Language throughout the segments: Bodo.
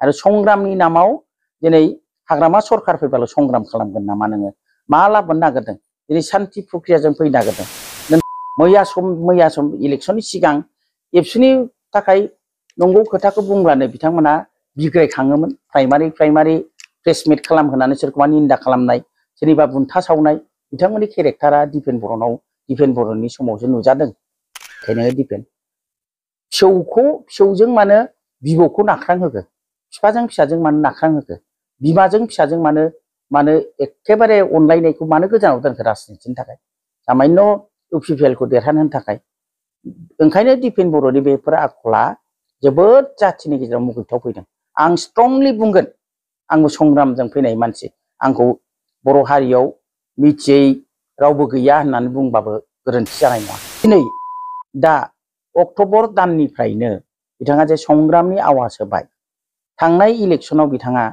आरो संग्रामनि नामाव दिनै हाग्रामा सरखार फैबाल' संग्राम खालामगोन नामा नोङो मा लाबोनो नागिरदों दिनै सान्ति प्रक्रियाजों फैनो नागिरदों मैया सम इलेक्सननि सिगां एबसुनि थाखाय नंगौ खोथाखौ बुंब्लानो बिथांमोना बिग्रायखाङोमोन प्राइमारि प्रेस मिट खालामहोनानै सोरखौबा निन्दा खालामनाय सोरनिबा बुन्था सावनाय बिथांमोननि केरेक्टारा दिपेन बर'नि समावसो नुजादों ओंखायनो दिपेन फिसौजों मानो बिबौखौ नाख्रांहोखो बिफाजों फिसाजों मानो नाख्रांहोखो बिमाजों फिसाजों मानो एखेबारे अनलायनायखौ मानो गोजानाव दोनखो राजनितिनि थाखाय सामान्य इउपिपिएलखौ देरहानो थाखाय ओंखायनो दिपेन बर'नि बेफोर आखला जोबोद जाथिनि गेजेराव मुगैथाव फैदों आं स्ट्रंलि बुंगोन आंबो संग्रामजों फैनाय मानसि आंखौ बर' हारियाव मिथियै रावबो गैया होननानै बुंबाबो गोरोन्थि जानाय नङा दिनै दा अक्ट'बर दाननिफ्रायनो बिथाङा जे संग्रामनि आवाज होबाय थांनाय इलेक्सनाव बिथाङा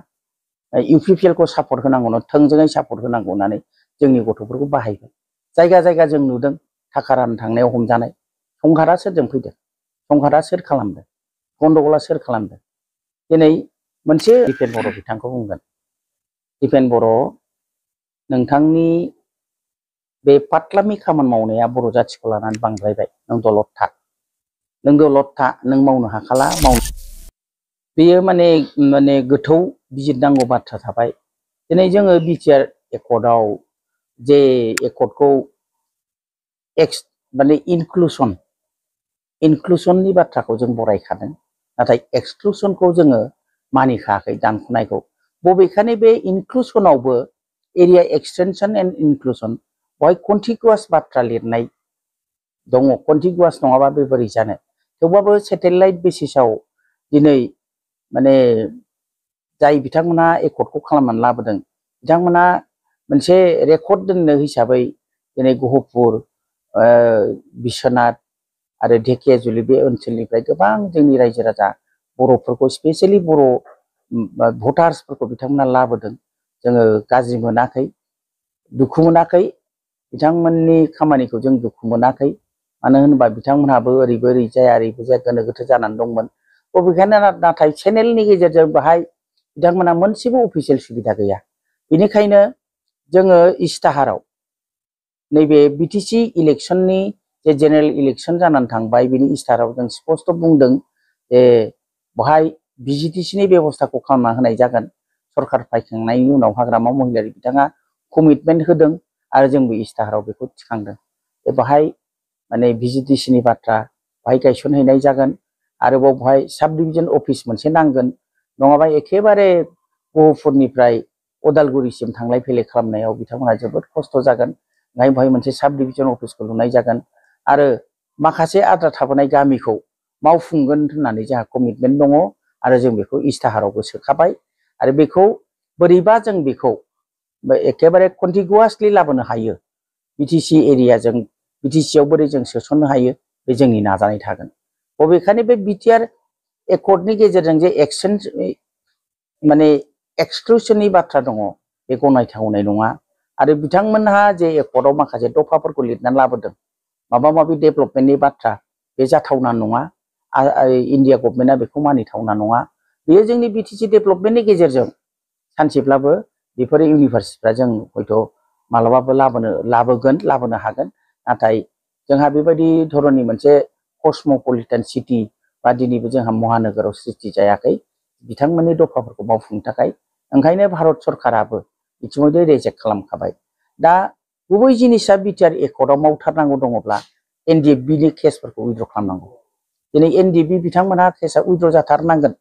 इउपिपिएलखौ सापर्ट होनांगौनो थोंजोङै सापर्ट होनांगौ होननानै जोंनि गथ'फोरखौ बाहायबाय जायगा जायगा जों नुदों थाखा राननो थांनायाव हमजानाय संघारा सोरजों फैदों संघारा सोर खालामदों गन्दगला सोर खालामदों दिनै मोनसे दिपेन बर' बिथांखौ बुंगोन दिपेन बर' नोंथांनि बे फाटलामि खामानि मावनाया बर' जाथिखौ लानानै बांद्रायबाय नों दलद था नों मावनो हाखाला बेयो माने गोथौ बिजिरनांगौ बाथ्रा थाबाय दिनै जोङो बिटिआर एकर्डआव जे एकर्डखौ माने इनक्लुसननि बाथ्राखौ जों बरायखादों नाथाय एक्सक्लुसनखौ जोङो मानिखायाखै दानख'नायखौ बबेखानि बे इनक्लुसनावबो एरिया एक्सटेनसन एन्ड इनक्लुसन बेवहाय कन्टिगुवास बाथ्रा लिरनाय दङ कन्टिगुवास नङाबा बे बोरै जानो थेवबाबो सेटेलाइट बेसिसाव दिनै माने जाय बिथांमोना एकर्डखौ खालामनानै लाबोदों बिथांमोना मोनसे रेकर्ड दोननो हिसाबै दिनै गहपुर बिश्वनाथ आरो ढेकियाजुलि बे ओनसोलनिफ्राय गोबां जोंनि रायजो राजा बर'फोरखौ स्पेसियेलि बर' भटार्सफोरखौ बिथांमोना लाबोदों जोङो गाज्रि मोनाखै दुखु मोनाखै बिथांमोननि खामानिखौ जों दुखु मोनाखै मानो होनोबा बिथांमोनहाबो ओरैबो ओरै जाया ओरैबो जाया गोनो गोथो जानानै दंमोन बबेखानि नाथाय चेनेलनि गेजेरजों बाहाय बिथांमोना मोनसेबो अफिसियेल सुबिदा गैया बेनिखायनो जोङो इस्ताहाराव नैबे बिटिसि इलेक्शननि जे जेनेरेल इलेक्शन जानानै थांबाय बिनि इस्ताहाराव जों स्पष्ट बुंदों जे बेवहाय बिजिटिसिनि बेबस्थाखौ खालामना होनाय जागोन सरकार फायखांनायनि उनाव हाग्रामा महिलारि बिथाङा कमिटमेन्ट होदों आरो जोंबो इस्ताहाराव बेखौ थिखांदों बेवहाय माने बिजिटिसिनि बाथ्रा बेवहाय गायसनहैनाय जागोन आरोबाव बेवहाय साब डिभिजन अफिस मोनसे नांगोन नङाबा एखेबारे गहपुरनिफ्राय उदालगुरिसिम थांलाय फैलाय खालामनायाव बिथांमोना जोबोद खस्थ' जागोन बेवहाय मोनसे साब डिभिजन अफिसखौ लुनाय जागोन आरो माखासे आद्रा थाबोनाय गामिखौ मावफुंगोन होननानै जोंहा कमिटमेन्ट दङ आरो जों बेखौ इस्ताहारावबो सोखाबाय आरो बेखौ बोरैबा जों बेखौ एखेबारे कन्टिगुवासलि लाबोनो हायो बिटिसि एरियाजों बिटिसिआव बोरै जों सोसननो हायो बे जोंनि नाजानाय थागोन बबेखानि बे बिटिआर एकर्डनि गेजेरजों जे माने एक्सक्लुसननि बाथ्रा दङ बे गनायथावनाय नङा आरो बिथांमोनहा जे एकर्डआव माखासे दफाफोरखौ लिरनानै लाबोदों माबा माबि डेभेलपमेन्टनि बाथ्रा बे जाथावना नङा इन्डिया गभर्नमेन्टआ बेखौ मानिथावना नङा बेयो जोंनि बिटिसि डेभेलपमेन्टनि गेजेरजों सानसेब्लाबो बेफोर इउनिभार्सिटिफ्रा जों हयथ' मालाबाबो लाबोनो हागोन नाथाय जोंहा बेबायदि धरननि मोनसे कस्मोपलिटान सिटि बा दिनैबो जोंहा महानोगोराव सृष्टि जायाखै बिथांमोननि दफाफोरखौ मावफुंनो थाखाय ओंखायनो भारत सरकाराबो इतिमध्य रिजेक्ट खालामखाबाय दा गुबै जिनिसा बिटिआर एकर्डआव मावथारनांगौ दङब्ला एनडिएफबिनि केसफोरखौ उइथड्र खालामनांगौ दिनै एनडिएफबि बिथांमोनहा केसआ उइथड्र जाथारनांगोन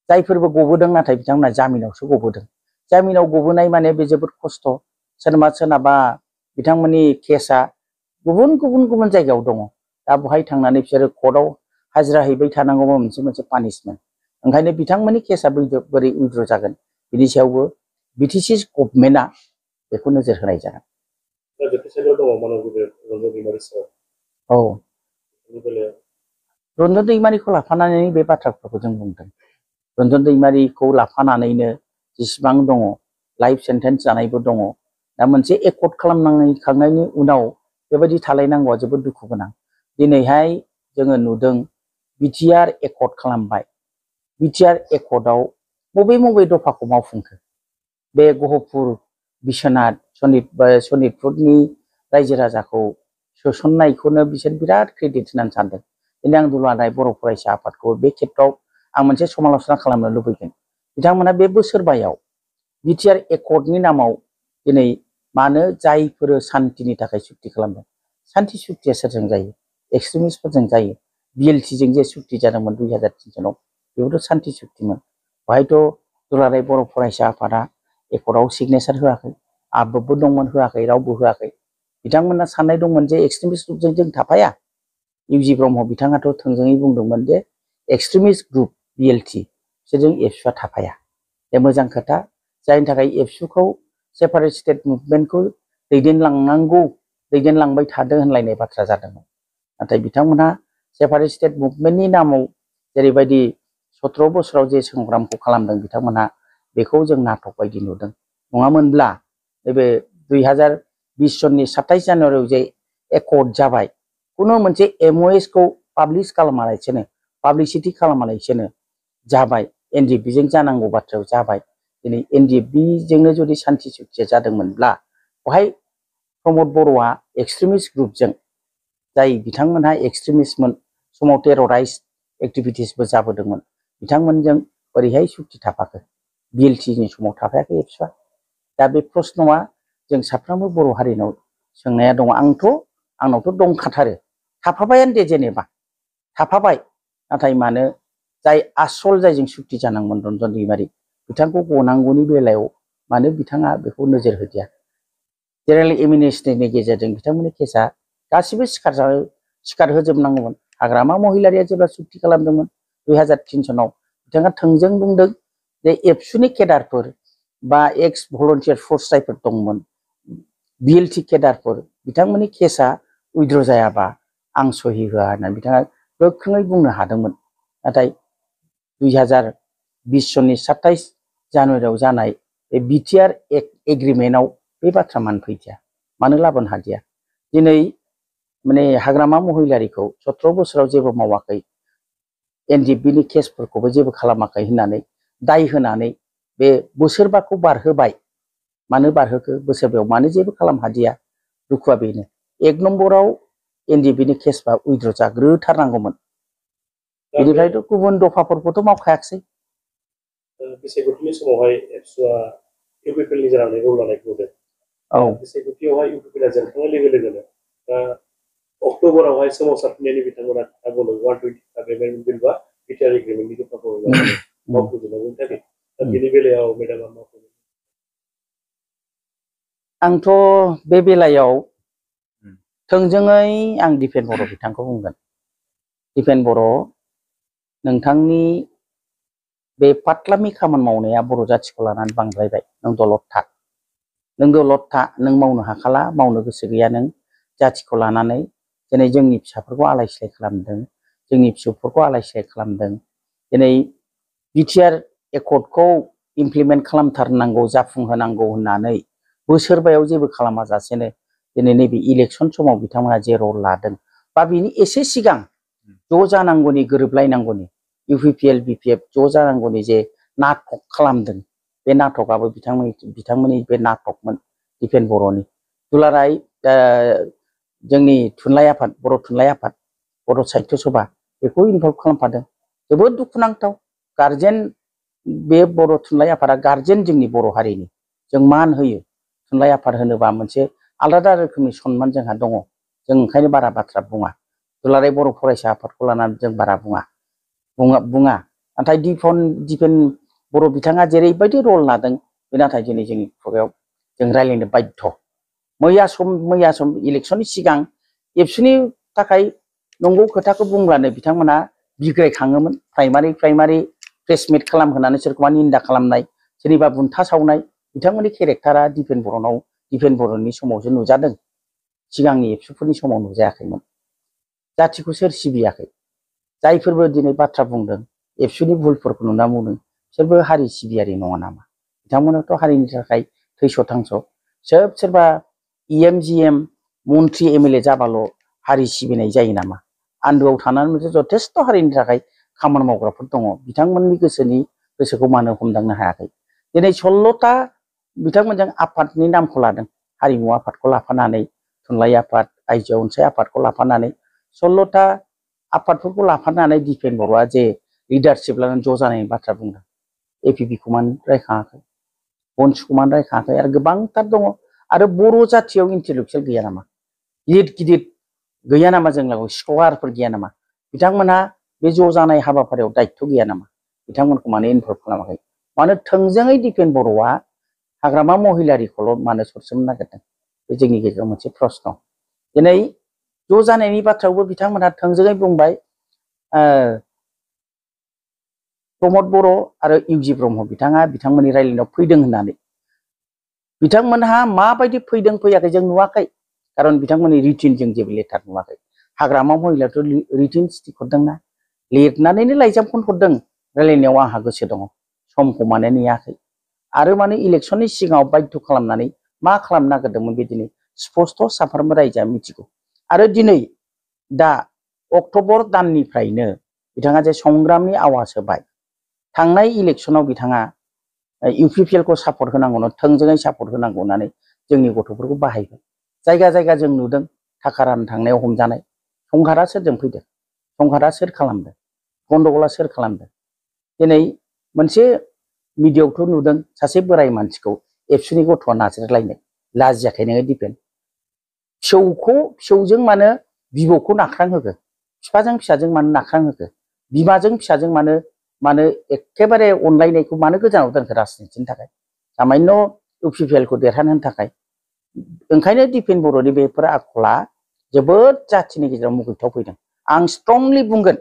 जायफोरबो गबोदों नाथाय बिथांमोना जामिनावसो गबोदों जामिनाव गबोनाय माने बे जोबोद खस्थ' सोरनाबा बिथांमोननि केसआ गुबुन जायगायाव दङ दा बेवहाय थांनानै बिसोरो कर्टआव हाजिरा हैबाय थानांगौबा मोनसे पानिशमेन्ट ओंखायनो बिथांमोननि केसआ बोरै उइथड्र जागोन बिनि सायावबो बिटिसि गभर्नमेन्टआ बेखौ नोजोर होनाय जागोन औ रन्जन दैमारिखौ लाफानानै बे बाथ्राफोरखौ जों बुंदों रन्जन दैमारिखौ लाफानानैनो जेसेबां दङ लाइफ सेन्टेन्स जानायबो दङ दा मोनसे एकर्ड खालामखांनायनि उनाव बेबायदि थालायनांगौआ जोबोद दुखु गोनां दिनैहाय जोङो नुदों बिटिआर एकर्ड खालामबाय बिटिआर एकर्डआव बबे बबे दफाखौ मावफुंखो बे गहपुर बिश्वनाथ सनितपुरनि रायजो राजाखौ सोसननायखौनो बिसोर बिराद क्रेडिट होनानै सानदों। दिनै आं दुलाराय बर' फरायसा आफादखौ बे खेत्रआव आं मोनसे समालोचना खालामनो लुबैगोन। बिथांमोना बे बोसोरबायाव बिटिआर एकर्डनि नामाव दिनै मानो जायफोर सान्तिनि थाखाय सुक्ति खालामदों, सान्ति सुक्तिया सोरजों जायो? एक्सट्रिमिस्टफोरजों जायो। बिएलटिजों जे सुक्ति जादोंमोन 2003 सनाव बेबोथ' सान्ति सुक्तिमोन। बेवहायथ' दुलाराय बर' फरायसा आफादा एकर्डआव सिगनेचार होआखै, आबबो दंमोन होआखै, रावबो होआखै। बिथांमोना साननाय दंमोन जे एक्सट्रिमिस्ट ग्रुपजों जों थाफाया। इउजि ब्रह्म बिथाङाथ' थोंजोङै बुंदोंमोन जे एक्सट्रिमिस्ट ग्रुप बिएलटि बिसोरजों एबसुआ थाफाया। बे मोजां खोथा, जायनि थाखाय एबसुखौ सेपारेट स्टेट मुभमेन्टखौ दैदेनलांबाय थादों होनलायनाय बाथ्रा जादोंमोन। नाथाय बिथांमोनहा सेपारेट स्टेट मुभमेन्टनि नामाव जेरैबायदि 17 बोसोराव जे संग्रामखौ खालामदों बिथांमोनहा बेखौ जों नाटक बायदि नुदों। नङामोनब्ला नैबे 2020 सननि 27 जानुवारियाव जे एकर्ड जाबाय, खुनु मोनसे एमअएसखौ पाब्लिश खालामालासेनो, पाब्लिसिटि खालामालासेनो जाबाय, एनडिएफबिजों जानांगौ बाथ्रायाव जाबाय। दिनै एनडिएफबिजोंनो जुदि सान्ति सुक्तिया जादोंमोनब्ला बेवहाय प्रमद बर'आ एक्सट्रिमिस्ट ग्रुपजों, जाय बिथांमोनहा एक्सट्रिमिस्टमोन, समाव टेरराइज एक्टिभिटिसबो जाबोदोंमोन, बिथांमोनजों ओरैहाय सुक्ति थाफाखो? बिएलटिनि समाव थाफायाखै एबसुआ। दा बे प्रश्नआ जों साफ्रोमबो बर' हारिनाव सोंनाया दङ। आंनावथ' दंखाथारो, थाफाबायानो दे, जेनेबा थाफाबाय, नाथाय मानो जाय आसल जायजों सुक्ति जानांगौमोन रन्जन दैमारि बिथांखौ गनांगौनि बेलायाव मानो बिथाङा बेखौ नोजोर होदिया? जेनेरेल एमिनेस्टिनि गेजेरजों बिथांमोननि केसा गासिबो सिखार होजोबनांगौमोन। हाग्रामा महिलारिया जेब्ला सुक्ति खालामदोंमोन 2003 सनाव बिथाङा थोंजों बुंदों जे एबसुनि केडारफोर बा एक्स भलन्टियार फर्स जायफोर दंमोन, बिएलटि केडारफोर, बिथांमोननि केसा उइद्र जायाबा आं सहि होआ होननानै बिथाङा गोख्रोङै बुंनो हादोंमोन। नाथाय 2020 सननि 27 जानुवारियाव जानाय बे बिटिआर एग्रिमेन्टआव बे बाथ्रा मानो फैदिया, मानो लाबोनो हादिया? दिनै माने हाग्रामा महिलारिखौ 17 बोसोराव जेबो मावाखै, एनडिएफबिनि केसफोरखौबो जेबो खालामाखै होननानै दाय होनानै बे बोसोरबाखौ बारहोबाय। मानो बारहोखो? बोसोरबायाव मानो जेबो खालामहादिया? दुखुआ बेनो। 1 नम्बराव एनडिएफबिनि केसबा उइद्र जाग्रोथारनांगौमोन। बेनिफ्रायथ' गुबुन दफाफोरखौथ' मावखायाखसै। बिसायख'थिनि समावहाय एबसुआ इउपिपिएलनि जानानै रल लानायखौ नुदों। बिसायख'थियावहाय इउपिपिएलआ जेनखांनाय लोगो लोगोनो अक्ट'बरावहाय सोमावसारफिननायनि बिथांमोना आगोलाव 125 एमेन्डमेन्ट बिल बा बिटिआर एग्रिमेन्टनि दफाखौ मावफुंजोबनांगौनि थाखाय दा बेनि बेलायाव मेडामा मावफुंदों। आंथ' बे बेलायाव थोंजोङै आं दिपेन बर' बिथांखौ बुंगोन। दिपेन बर', नोंथांनि बे फाथलामि खामानि मावनाया बर' जाथिखौ लानानै बांद्रायबाय। नों दलद था, नों मावनो हाखाला, मावनो गोसो गैया नों जाथिखौ लानानै। दिनै जोंनि फिसाफोरखौ आलाय सिलाय खालामदों, जोंनि फिसौफोरखौ आलाय सिलाय खालामदों। दिनै बिटिआर एकर्डखौ इमप्लिमेन्ट खालामथारनांगौ, जाफुंहोनांगौ होननानै बोसोरबायाव जेबो खालामाजासेनो दिनै नैबे इलेक्सन समाव बिथांमोना जे रल लादों बा बिनि एसे सिगां ज' जानांगौनि, गोरोबलायनांगौनि, इउपिपिएल बिपिएफ ज' जानांगौनि जे नाटक खालामदों, बे नाटकआबो बिथांमोननि बे नाटकमोन दिपेन बर'नि। दुलाराय जोंनि थुनलाइ आफाद, बर' थुनलाइ आफाद, बर' साहित्य सभा बेखौ इनभल्भ खालामफादों। जोबोद दुखुनांथाव। गारजेन, बे बर' थुनलाइ आफादा गारजेन जोंनि बर' हारिनि। जों मान होयो। थुनलाइ आफाद होनोबा मोनसे आलादा रोखोमनि सनमान जोंहा दङ। जों ओंखायनो बारा बाथ्रा बुङा। दुलाराय बर' फरायसा आफादखौ लानानै जों बारा बुङा। नाथाय दिपेन बर' बिथाङा जेरैबायदि रल लादों, बे नाथाय दिनै जोंनि खुगायाव जों रायज्लायनो बाध्य। मैया सम इलेक्सननि सिगां एबसुनि थाखाय नंगौ खोथाखौ बुंब्लानो बिथांमोना बिग्रायखाङोमोन। प्राइमारि प्रेस मिट खालामहोनानै सोरखौबा निन्दा खालामनाय, सोरनिबा बुन्था सावनाय, बिथांमोननि केरेक्टारा दिपेन बर'नि समावसो नुजादों। सिगांनि एबसुफोरनि समाव नुजायाखैमोन। जाथिखौ सोर सिबियाखै? जायफोरबो दिनै बाथ्रा बुंदों, एबसुनि भुलफोरखौ नुना बुंदों, बिसोरबो हारि सिबियारि नङा नामा? बिथांमोनाथ' हारिनि थाखाय थैस' थांस'। सोरबा इएम मन्त्रि एमएलए जाबाल' हारि सिबिनाय जायो नामा? आन्दोआव थानानै मोनसे जथेस्थ' हारिनि थाखाय खामानि मावग्राफोर दङ। बिथांमोननि गोसोखौ मानो हमदांनो हायाखै दिनै 16टा बिथांमोनजों आफादनि नामखौ लादों हारिमु आफादखौ लाफानानै थुनलाइ आफाद आइजो अनसाय आफादखौ लाफानानै 16टा आफादफोरखौ लाफानानै दिपेन बर'आ जे लिडारशिप लानानै ज' जानायनि बाथ्रा बुंदों एपिपिखौ मानो रायखाङाखै बनसुखौ मानो रायखाङाखै आरो गोबांथार दङ आरो बर' जाथियाव इन्टेलेक्चुवेल गैया नामा गिदिर गिदिर गैया नामा जोंनाव स्कलारफोर गैया नामा बिथांमोनहा बे ज' जानाय हाबाफारियाव दायित्व गैया नामा बिथांमोनखौ मानो इनभल्भ खालामाखै मानो थोंजोङै दिपेन बर'आ हाग्रामा महिलारिखौल' मानो सरसोमनो नागिरदों बे जोंनि गेजेराव मोनसे प्रश्न दिनै ज' जानायनि बाथ्रायावबो बिथांमोनहा थोंजोङै बुंबाय प्रमद बर' आरो इउजि ब्रह्म बिथाङा बिथांमोननि रायलायनायाव फैदों होननानै बिथांमोनहा माबायदि फैदों फैयाखै जों नुवाखै खारन बिथांमोननि रिटिनजों जेबो लेटार नुवाखै हाग्रामा महिलायाथ' रिटिन स्टिक हरदोंना लिरनानैनो लाइजामखौनो हरदों रायलायनायाव आंहा गोसो दङ समखौ मानो नेयाखै आरो माने इलेक्सननि सिगाङाव बाध्य खालामनानै मा खालामनो नागिरदोंमोन बिदिनो स्पष्ट साफ्रोमबो रायजोआ मिथिगौ आरो दिनै दा अक्ट'बर दाननिफ्रायनो बिथाङा जे संग्रामनि आवाज होबाय थांनाय इलेक्सनाव बिथाङा इउपिपिएलखौ सापर्ट होनांगौनो थोंजोङै सापर्ट होनांगौ होननानै जोंनि गथ'फोरखौ बाहायबाय जायगा जायगा जों नुदों थाखा राननो थांनायाव हमजानाय संघारा सोरजों फैदों संघारा सोर खालामदों गन्दगला सोर खालामदों दिनै मोनसे मिडियायावथ' नुदों सासे बोराय मानसिखौ एबसुनि गथ'आ नाज्रायलायनाय लाजियाखै नोङो दिपेन फिसौजों मानो बिबौखौ नाख्रांहोखो बिफाजों फिसाजों मानो नाख्रांहोखो बिमाजों फिसाजों मानो एखेबारे अनलायनायखौ मानो गोजानाव दोनखो राजनितिनि थाखाय सामान्य इउपिपिएलखौ देरहानो थाखाय ओंखायनो दिपेन बर'नि बेफोर आखला जोबोद जाथिनि गेजेराव मुगैथाव फैदों आं स्ट्रंलि बुंगोन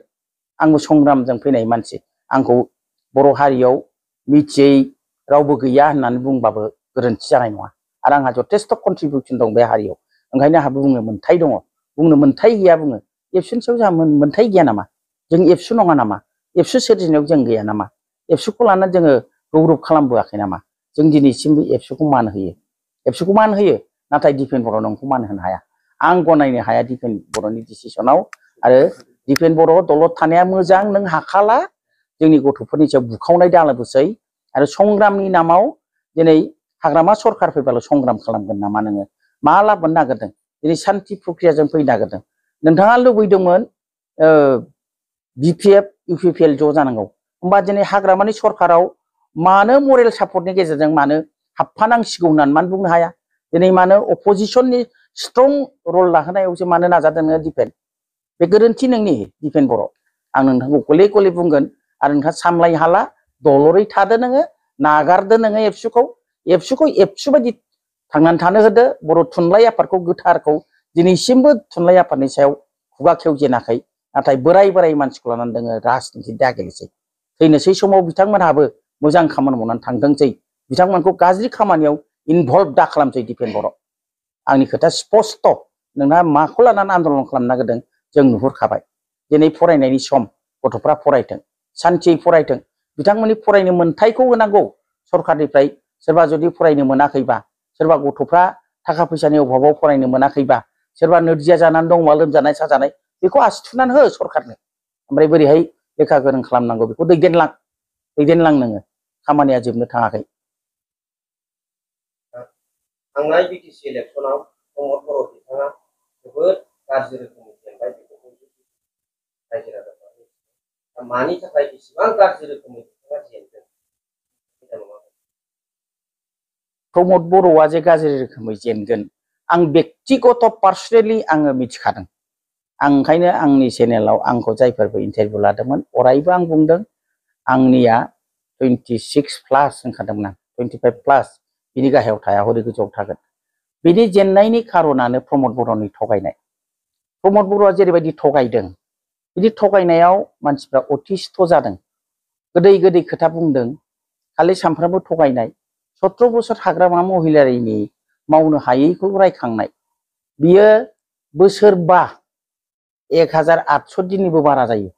आंबो संग्रामजों फैनाय मानसि आंखौ बर' हारियाव मिथियै रावबो गैया होननानै बुंबाबो गोरोन्थि जानाय नङा आरो आंहा जथेस्थ' कन्ट्रिबिउसन दं बे हारियाव ओंखायनो आंहा बुंनो मोन्थाय दङ बुंनो मोन्थाय गैया बुङो एबसुनि सायाव जोंहा मोन्थाय गैया नामा जों एबसु नङा नामा एबसु सोरजिनायाव जों गैया नामा एबसुखौ लानानै जोङो गौरब खालामबोआखै नामा जों दिनैसिमबो एबसुखौ मान होयो नाथाय दिपेन बर' नोंखौ मान होनो हाया आं गनायनो हाया दिपेन बर'नि डिसिसनाव आरो दिपेन बर' दलद थानाया मोजां नों हाखाला जोंनि गथ'फोरनि सायाव बुखावनाय दालाबोसै आरो संग्रामनि नामाव दिनै हाग्रामा सरखार फैबाल' संग्राम खालामगोन नामा नोङो मा लाबोनो नागिरदों दिनै सान्ति प्रक्रियाजों फैनो नागिरदों नोंथाङा लुबैदोंमोन बिपिएफ इउपिपिएल ज' जानांगौ होमबा दिनै हाग्रामानि सरखाराव मानो मरेल सापर्टनि गेजेरजों मानो हाबफानांसिगौ होननानै मानो बुंनो हाया दिनै मानो अपोजिशननि स्ट्रं रल लाहोनायावसो मानो नाजादों नोङो दिपेन बे गोरोन्थि नोंनि दिपेन बर' आं नोंथांखौ गले गले बुंगोन आरो नोंथाङा सामलायनो हाला दलरै थादो नोङो नागारदो नोङो एबसुखौ एबसु बायदि थांनानै थानो होदो बर' थुनलाइ आफादखौ गोथारखौ दिनैसिमबो थुनलाइ आफादनि सायाव खुगा खेवजेनाखै नाथाय बोराय मानसिखौ लानानै दोङो राजनिति दागेलेसै थैनोसै समाव बिथांमोनहाबो मोजां खामानि मावनानै थांथोंसै बिथांमोनखौ गाज्रि खामानियाव इनभल्भ दा खालामसै दिपेन बर' आंनि खोथा स्पष्ट नोंहा माखौ लानानै आन्दलन खालामनो नागिरदों जों नुहुरखाबाय दिनै फरायनायनि सम गथ'फ्रा फरायथों सान्थियै फरायथों बिथांमोननि फरायनो मोन्थायखौ होनांगौ सरखारनिफ्राय सोरबा जुदि फरायनो मोनाखैबा सोरबा गथ'फ्रा थाखा फैसानि अभाबाव फरायनो मोनाखैबा सोरबा नोरजिया जानानै दंबा लोमजानाय साजानाय बेखौ आसि थुनानै हो सरखारनो ओमफ्राय बोरैहाय लेखा गोरों खालामनांगौ बेखौ दैदेनलां नोङो खामानिया जोबनो थाङाखै थांनाय बिटिसि इलेक्सनाव प्रमद बर' बिथाङा जोबोद गाज्रि रोखोमै जेनबाय बेखौ रायजो राजाफ्रा मानि थाखाय इसेबां गाज्रि रोखोमै बिथाङा जेनदों प्रमद बर'आ जे गाज्रि रोखोमै जेनगोन आं बेक्तिगत पार्सनेलि आङो मिथिखादों आं ओंखायनो आंनि चेनेलाव आंखौ जायफोरबो इन्टारभिउ लादोंमोन अरायबो आं बुंदों आंनिया 26+ होनखादोंमोन आं 25+ बिनि गाहायाव थाया हरै गोजौआव थागोन बिनि जेननायनि खारनानो प्रमद बर'नि थगायनाय प्रमद बर'आ जेरैबायदि थगायदों बिदि थगायनायाव मानसिफ्रा अतिस्थ जादों गोदै खोथा बुंदों खालि सानफ्रामबो थगायनाय 17 बोसोर हाग्रामा महिलारिनि मावनो हायैखौ रायखांनाय बियो बोसोरबा 1800 दिननिबो बारा जायो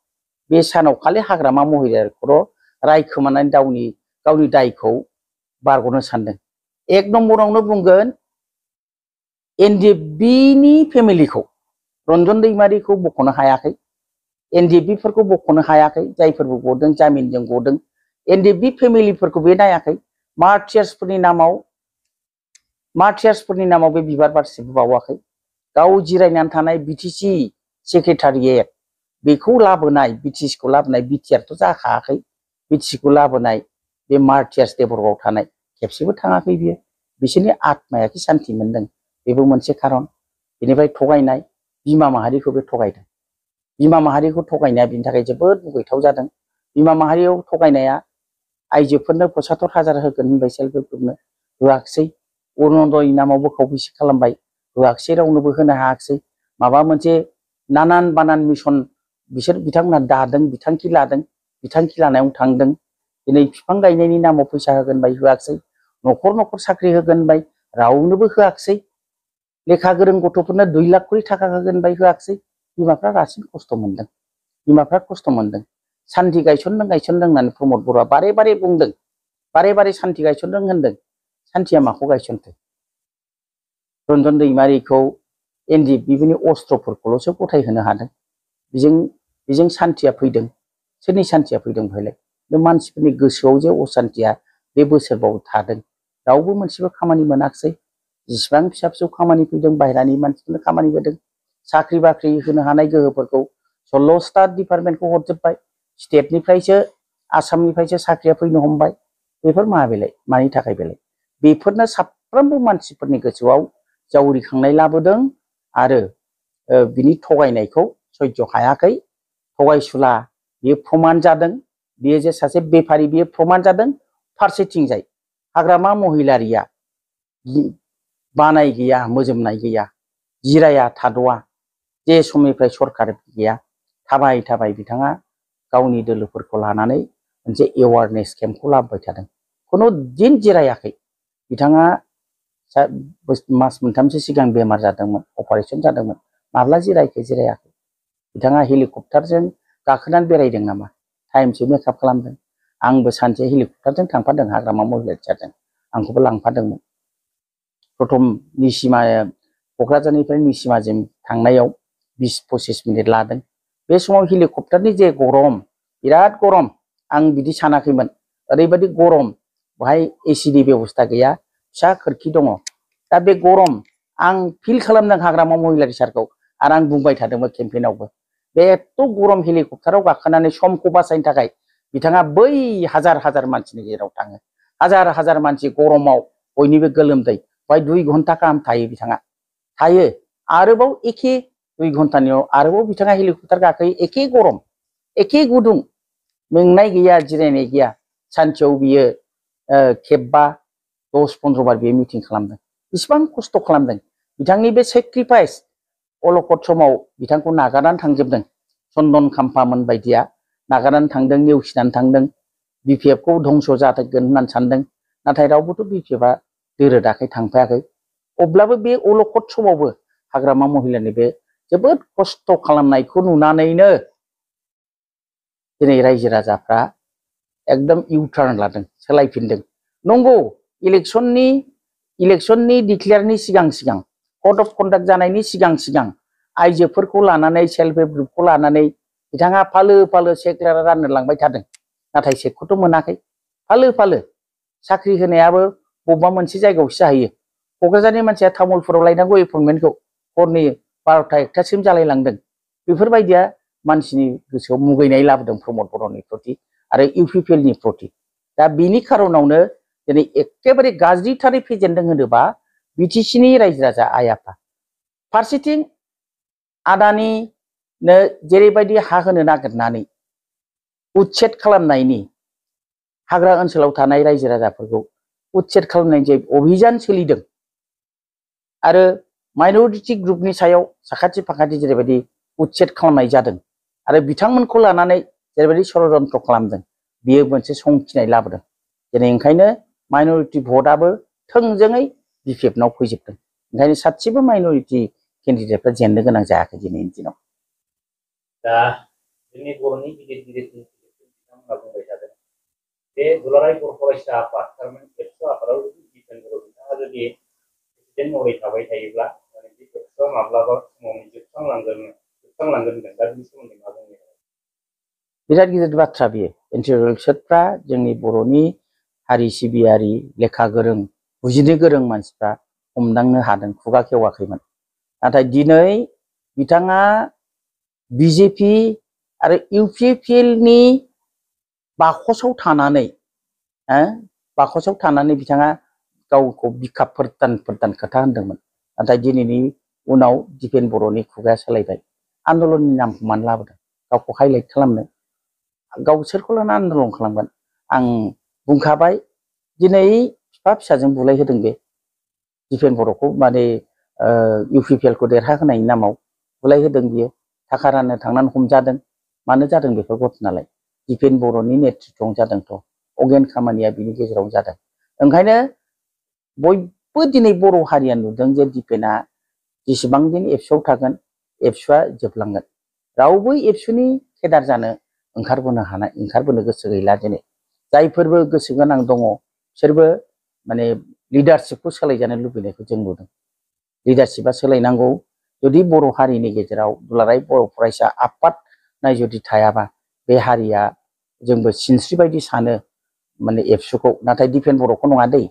बे सानाव खालि हाग्रामा महिलारिखौ रायखोमानानै गावनि दायखौ बारग'नो सानदों एक नम्बरावनो बुंगोन एनडिएफबिनि फेमिलिखौ रन्जन दैमारिखौ बख'नो हायाखै एनडिएफबिफोरखौ बख'नो हायाखै जायफोरबो गदों जामिनजों गदों एनडिएफबि फेमिलिफोरखौ बे नायाखै मार्टियार्सफोरनि नामाव बे बिबार बारसेबो बावाखै गाव जिरायनानै थानाय बिटिसि सेक्रेटारियेट बेखौ लाबोनाय बिटिसिखौ लाबोनाय बिटिआरथ' जाखायाखै बिटिसिखौ लाबोनाय बे मार्टियार्स देबरगाव थानाय खेबसेबो थाङाखै बियो बिसोरनि आत्मायाखि सान्ति मोनदों बेबो मोनसे खारन बेनिफ्राय थगायनाय बिमा माहारिखौ बे थगायदों बिमा माहारिखौ थगायनाया बिनि थाखाय जोबोद मुगैथाव जादों बिमा माहारियाव थगायनाया आइजोफोरनो 75,000 होगोन होनबाय सेल्फ हेल्प ग्रुपनो होआखिसै अरुणोदयनि नामावबो खावसे खालामबाय होआखिसै रावनोबो होनो हायाखिसै माबा मोनसे नानान बानान मिशन बिसोर बिथांमोना दादों बिथांखि लादों बिथांखि लानायाव थांदों दिनै बिफां गायनायनि नामाव फैसा होगोन बाय होआखिसै न'खर न'खर साख्रि होगोन बाय रावनोबो होआखिसै लेखा गोरों गथ'फोरनो 2 लाख करि थाखा होगोन बाय होआखिसै बिमाफ्रा रासिन खस्थ' मोनदों बिमाफ्रा खस्थ' मोनदों सान्थि गायसनदों होननानै प्रमद बर'आ बारे बारे बुंदों बारे बारे सान्थि गायसनदों होनदों सान्थिया माखौ गायसनखो रन्जन दैमारिखौ एनडिएफबिनि अस्त्रफोरखौल'सो गथायहोनो हादों बेजों सान्थिया फैदों सोरनि सान्थिया फैदों बेलाय बे मानसिफोरनि गोसोआव जे असान्थिया बे बोसोरबाव थादों रावबो मोनसेबो खामानि मोनाखिसै जेसेबां फिसा फिसौ खामानि फैदों बाहेरानि मानसिफोरनो खामानि होदों साख्रि बाख्रि होनो हानाय गोहोफोरखौ 16टा डिपार्टमेन्टखौ हरजोब्बाय स्टेटनिफ्रायसो आसामनिफ्रायसो साख्रिया फैनो हमबाय बेफोर मा बेलाय मानि थाखाय बेलाय बेफोरनो साफ्रोमबो मानसिफोरनि गोसोआव जावरिखांनाय लाबोदों आरो बिनि थगायनायखौ सैज्य हायाखै थगायसुला बेयो प्रमान जादों बेयो जे सासे बेफारि बेयो प्रमान जादों फारसेथिंजाय हाग्रामा महिलारिया बानाय गैया मोजोमनाय गैया जिराया थाद'आ जे समनिफ्राय सरकार गैया थाबाय थाबाय बिथाङा गावनि दोलोफोरखौ लानानै मोनसे एवारनेस केम्पखौ लाबोबाय थादों खुनु दिन जिरायाखै बिथाङा मास मोनथामसो सिगां बेमार जादोंमोन अपारेशन जादोंमोन माब्ला जिरायाखै बिथाङा हेलिकप्टारजों गाखोनानै बेरायदों नामा टाइमसो मेकआप खालामदों आंबो सानसे हेलिकप्टारजों थांफादों हाग्रामा महिलारिजों आंखौबो लांफादोंमोन प्रथम निसिमा क'क्राझारनिफ्राय निसिमाजों थांनायाव 20-25 मिनिट लादों बे समाव हेलिकप्टारनि जे गरम बिराद गरम आं बिदि सानाखैमोन ओरैबायदि गरम बेहाय एसिनि बेबस्था गैया फिसा खोरखि दङ दा बे गरम आं फिल खालामदों हाग्रामा महिलारि सारखौ आरो आं बुंबाय थादोंमोन केम्पेइनावबो बे एथ' गरम हेलिकप्टाराव गाखोनानै समखौ बासायनो थाखाय बिथाङा बै हाजार मानसिनि गेजेराव थाङो हाजार मानसि गरमाव बयनिबो गोलोमदै बाय 2 घन्टा गाहाम थायो बिथाङा थायो आरोबाव एखे 2 घन्टानि आरोबाव बिथाङा हेलिकप्टार गाखोयो एखे गरम एखे गुदुं मेंनाय गैया जिरायनाय गैया सानसेयाव बियो खेबबा 10-15 बार बियो मिटिं खालामदों बेसेबां खस्थ' खालामदों बिथांनि बे सेक्रिफाइस अलखद समाव बिथांखौ नागारनानै थांजोबदों चन्दन खाम्फामोन बायदिया नागारनानै थांदों नेवसिनानै थांदों बिपिएफखौ धंस जाथोगोन होननानै सानदों नाथाय रावबोथ' बिपिएफआ दोरोदाखै थांफायाखै अब्लाबो बे अलखद समावबो हाग्रामा महिलानि बे जोबोद खस्थ' खालामनायखौ नुनानैनो दिनै रायजो राजाफ्रा एकदम इउटार्न लादों सोलायफिनदों नंगौ इलेक्शननि डिक्लेयारनि सिगां कड अफ कन्डाक्ट जानायनि सिगां आइजोफोरखौ लानानै सेल्फ हेल्प ग्रुपखौ लानानै बिथाङा फालो चेक राननो लांबाय थादों नाथाय चेकखौथ' मोनाखै फालो साख्रि होनायाबो बबेबा मोनसे जायगायावसो जाहैयो क'क्राझारनि मानसिया तामुलपुराव लायनांगौ एपइन्टमेन्टखौ हरनि 12टा-1टासिम जालायलांदों बेफोरबायदिया मानसिनि गोसोआव मुगैनाय लाबोदों प्रमद बर'नि प्रति आरो इउपिपिएलनि प्रति दा बिनि खारनावनो दिनै एखेबारे गाज्रिथारै फेजेनदों होनोबा बिटिसिनि रायजो राजा आइ आफा फारसेथिं आदानिनो जेरैबायदि हा होनो नागिरनानै उच्छेद खालामनायनि हाग्रा ओनसोलाव थानाय रायजो राजाफोरखौ उच्छेद खालामनायनि जे अभियान सोलिदों आरो माइनरिटि ग्रुपनि सायाव साखाथि फाखाथि जेरैबायदि उच्छेद खालामनाय जादों आरो बिथांमोनखौ लानानै जेरैबायदि षड़यन्त्र खालामदों बियो मोनसे संखिनाय लाबोदों दिनै ओंखायनो माइनरिटि भटआबो थोंजोङै बिपिएफनाव फैजोबदों ओंखायनो सासेबो माइनरिटि केन्डिडेटफ्रा जेननो गोनां जायाखै दिनैनि दिनाव दा जोंनि बर'नि गिदिर बिथांमोना बुंबाय थादों बे दुलाराय बर' फरायसा आफाद थारमाने एबसु आफादाव जितेन बर' बिथाङा जुदि प्रेसिडेन्ट महरै थाबाय थायोब्ला माने बे एबसुआ माब्लाबा समाव जोबस्रांलांगोन दा बिनि सोमोन्दै मा बुंनो बिराद गिदिर बाथ्रा बियो। इन्टेलेक्सुवेलफ्रा जोंनि बर'नि हारि सिबियारि लेखा गोरों बुजिनो गोरों मानसिफ्रा हमदांनो हादों, खुगा खेवाखैमोन। नाथाय दिनै बिथाङा बिजेपि आरो इउपिपिएलनि बाखसाव थानानै बाखसाव थानानै बिथाङा गावखौ बिखा फोरदान खोथा होनदोंमोन। नाथाय दिनैनि उनाव दिपेन बर'नि खुगाया सोलायबाय। आन्दलननि नामखौ मानो लाबोदों? गावखौ हाइलाइट खालामनो। गाव सोरखौ लानानै आन्दलन खालामगोन? आं बुंखाबाय, दिनै बिफा फिसाजों बुलाय होदों बे दिपेन बर'खौ, माने इउपिपिएलखौ देरहाहोनायनि नामाव बुलाय होदों बियो। थाखा राननो थांनानै हमजादों। मानो जादों बेफोर घटनालाय? दिपेन बर'नि नेतृत्वआवनो जादोंथ'। अगेन खामानिया बिनि गेजेराव जादों। ओंखायनो बयबो दिनै बर' हारिया नुदों जे दिपेना जेसेबां दिन एबसुआव थागोन, एबसुआ जोबलांगोन। रावबो एबसुनि केडार जानो ओंखारबोनो गोसो गैला दिनै। जायफोरबो गोसो गोनां दङ बिसोरबो माने लिडारशिपखौ सोलायजानो लुबैनायखौ जों नुदों। लिडारशिपआ सोलायनांगौ। जुदि बर' हारिनि गेजेराव दुलाराय बर' फरायसा आफाद जुदि थायाबा, बे हारिया जोंबो सिनस्रि बायदि सानो माने एबसुखौ, नाथाय दिपेन बर'खौ नङा दै।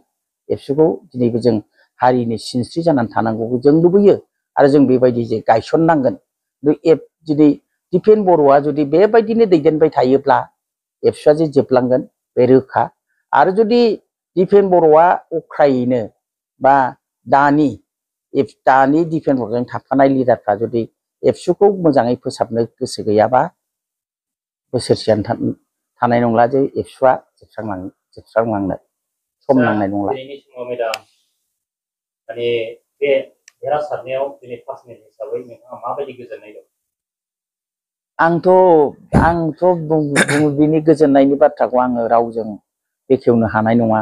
एबसुखौ दिनैबो जों हारिनि सिनस्रि जानानै थानांगौखौ जों लुबैयो आरो जों बेबायदि जे गायसननांगोन। दिनै दिपेन बर'आ जुदि बेबायदिनो दैदेनबाय थायोब्ला एबसुआ जे जोबलांगोन बे रोखा। आरो जुदि दिपेन बर'आ अख्रायैनो बा दानि दिपेन बर'जों थाफानाय लिडारफ्रा जुदि एबसुखौ मोजाङै फोसाबनो गोसो गैयाबा बोसोरसेयानो थानाय नंला जे एबसुआ जोबस्रांलांनो सम नांनाय नंला। दिनैनि समाव मेडाम माने बे देरहासारनायाव दिनै पार्सनेल हिसाबै नोंथाङा माबायदि गोजोननाय दं? आंथ' बिनि गोजोननायनि बाथ्राखौ आङो रावजों बेखेवनो हानाय नङा।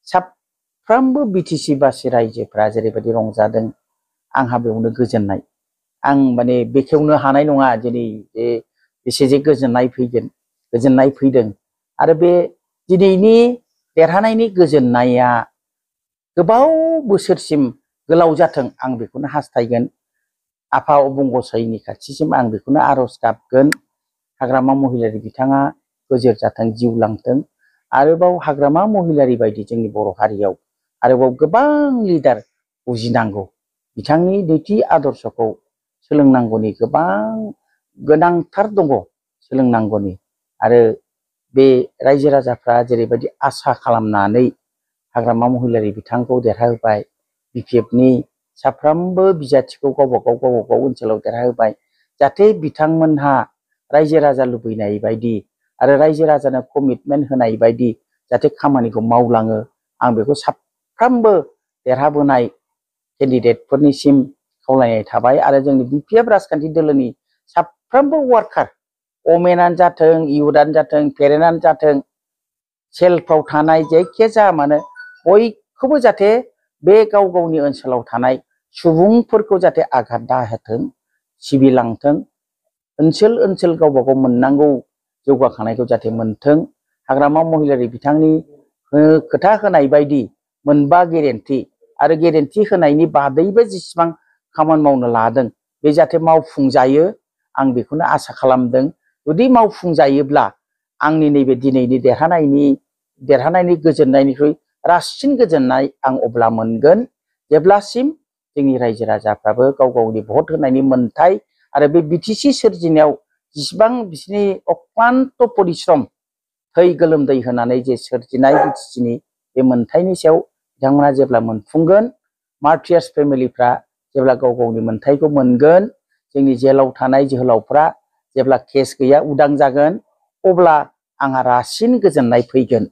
साफ्रोमबो बिटिसि बासि रायजोफ्रा जेरैबायदि रंजादों, आंहा बेयावनो गोजोननाय। आं माने बेखेवनो हानाय नङा दिनै बेसे जे गोजोननाय फैदों। आरो बे दिनैनि देरहानायनि गोजोननाया गोबाव बोसोरसिम गोलाव जाथों, आं बेखौनो हास्थायगोन। आफा अबंगसायनि खाथिसिम आं बेखौनो आरज गाबगोन। हाग्रामा महिलारि बिथाङा गोजोर जाथों, जिउ लांथों। आरोबाव हाग्रामा महिलारि बायदि जोंनि बर' हारियाव आरोबाव गोबां लिडार उजिनांगौ। बिथांनि नैथि आदर्शखौ सोलोंनांगौनि गोबां गोनांथार दङ सोलोंनांगौनि। आरो बे रायजो राजाफ्रा जेरैबायदि आसा खालामनानै हाग्रामा महिलारि बिथांखौ देरहाहोबाय, बिपिएफनि साफ्रोमबो बिजाथिखौ गावबा गाव ओनसोलाव देरहाहोबाय, जाहाथे बिथांमोनहा रायजो राजा लुबैनाय बायदि आरो रायजो राजानो कमिटमेन्ट होनाय बायदि जाहाथे खामानिखौ मावलाङो। आं बेखौ साफ्रोमबो देरहाबोनाय केन्डिडेटफोरनिसिम खावलायनाय थाबाय। आरो जोंनि बिपिएफ राजखान्थि दोलोनि साफ्रोमबो वार्कार, अमेनानो जाथों, इयुथआनो जाथों, पेरेन्टआनो जाथों, सेलफ्राव थानाय जायखिया जाया मानो, बयखौबो जाहाथे बे गाव गावनि ओनसोलाव थानाय सुबुंफोरखौ जाहाथे आघात दाहोथों, सिबिलांथों, ओनसोल गावबा गाव मोननांगौ जौगाखांनायखौ जाहाथे मोनथों। हाग्रामा महिलारि बिथांनि खोथा होनाय बायदि मोनबा गेरेन्टि आरो गेरेन्टि होनायनि बादैबो जेसेबां खामानि मावनो लादों बे जाहाथे मावफुंजायो, आं बेखौनो आसा खालामदों। जुदि मावफुंजायोब्ला आंनि नैबे दिनैनि देरहानायनि गोजोननायनिख्रुइ रासिन गोजोननाय आं अब्ला मोनगोन जेब्लासिम जोंनि रायजो राजाफ्राबो गाव गावनि भट होनायनि मोन्थाय आरो बे बिटिसि सोरजिनायाव जेसेबां बिसोरनि अक्लान्त परिश्रम थै गोलोमदै होनानै जे सोरजिनाय बिटिसिनि बे मोन्थायनि सायाव बिथांमोना जेब्ला मोनफुंगोन, मार्टियार्स फेमिलिफ्रा जेब्ला गाव गावनि मोन्थायखौ मोनगोन, जोंनि जेलाव थानाय जोहोलावफ्रा जेब्ला केस गैया उदां जागोन, अब्ला आंहा रासिन गोजोननाय फैगोन।